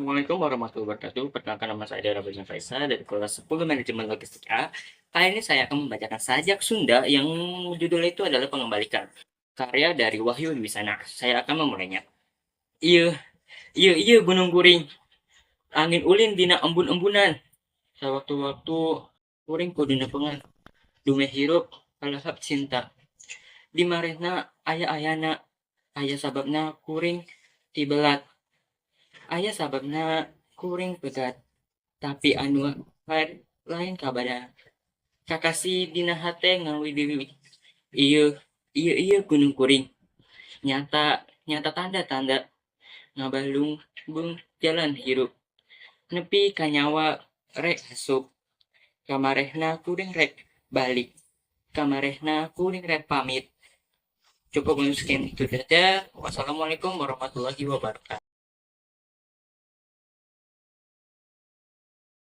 Assalamualaikum warahmatullahi wabarakatuh. Perkenalkan, nama saya Dara Bajang Faisa dari kelas 10 Manajemen Logistik A. Kali ini saya akan membacakan sajak Sunda yang judulnya itu adalah Pengembalikan. Karya dari Wahyu Wisana. Saya akan memulainya. Iya, iya, iya gunung kuring. Angin ulin dina embun-embunan. Sewaktu-waktu kuring kudu nepengan. Dumeh hirup kalahap cinta. Di marehna aya-ayana. Aya sababna kuring tibelat. Aya sababna kuring pegat. Tapi anu lain kabada. Kakasih dina hate ngawiwi. Ieu, ieu, ieu gunung kuring. Nyata, nyata tanda-tanda. Ngabalungbeung jalan hirup. Nepi ka nyawa rek asup. Kamarehna kuring rek balik. Kamarehna kuring rek pamit. Cukup untuk sekian itu saja. Wassalamualaikum warahmatullahi wabarakatuh.